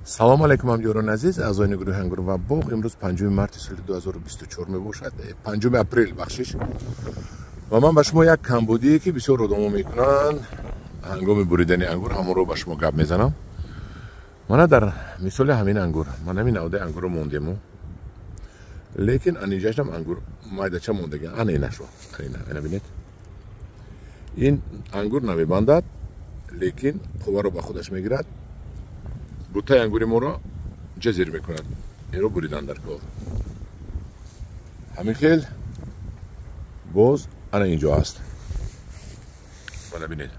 Салом алейкум, ҳамдиёрони азиз, аъзоёни гурӯҳи Ангур ва боғ. Имрӯз 5 марти соли 2024 мебошад, 5 апрел, бахшиш. Ва ман ба шумо як камбудие, ки бисёр одамо мекунанд ҳангоми буридани ангур, ҳамонро ба шумо гап мезанам. Мана дар мисоли ҳамин ангур, ман ҳамин навдаи ангурро мондему, лекин анинҷашам ангур майдача мондаги, ана инашро, ана бинед, ин ангур намебандад, лекин қувваро ба худаш мегирад, бутаи ангури моро ҷазир мекунад. Инро буридан дар кор. Ҳамин хел боз ана инҷо аст, мана бинед,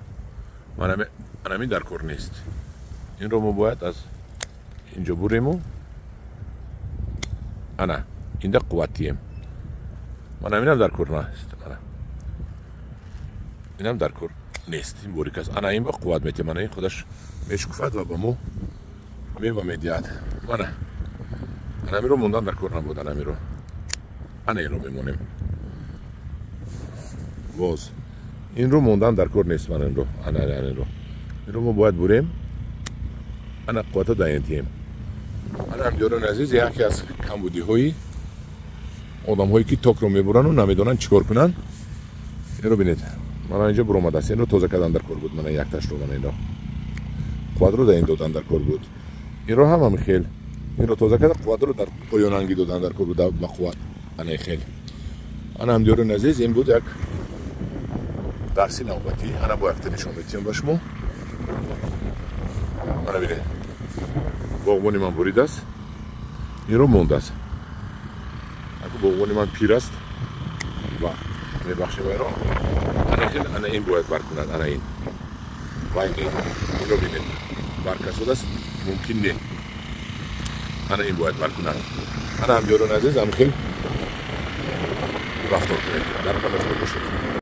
анамин дар кор нест. Инро мо бояд аз инҷо бурему, ана инда қувват диҳем. Мана инам дар кор нест, инам дар кор нест, ин борик аст. Ана ин ба қувват метиҳем, ана ин худаш мешукуфад ва ба мо мева медиҳад. Мана анамиро мондан дар кор набуд, анамиро, ана инро мемонем. Боз инро мондан дар кор нест, мана инро, ана инро, инро мо бояд бурем, ана қуввата даен тиҳем. Ана ҳамдиёрони азиз, яке аз камбудиҳои одамҳое, ки токро мебурану намедонанд чӣ кор кунанд. Инро бинед, мана инҷо буромадааст, инро тоза кардан дар кор буд, мана якташро, мана инро қувватро дар ин додан дар кор буд. Инро ҳам ҳамин хел, инро тоза карда, қувватро дар поёнангӣ додан дар кор буд, ба қувват, ана хел. Ана ҳамдиёрони азиз, ин буд як дарси навбатӣ. Ана бо якта нишон медиҳам ба шумо. Мана бинед, боғбони ман буридааст, инро мондааст. Аку боғбони ман пир аст ва мебахшем вайро. Ана хел, ана ин бояд бар кунад, ана ин вай не, инро бинед, барка шудааст, мумкин не, ана ин бояд бар кунад. Ана ҳамдиёрони азиз, ҳамин хел рафтор кунед, дар паноҳ бошед.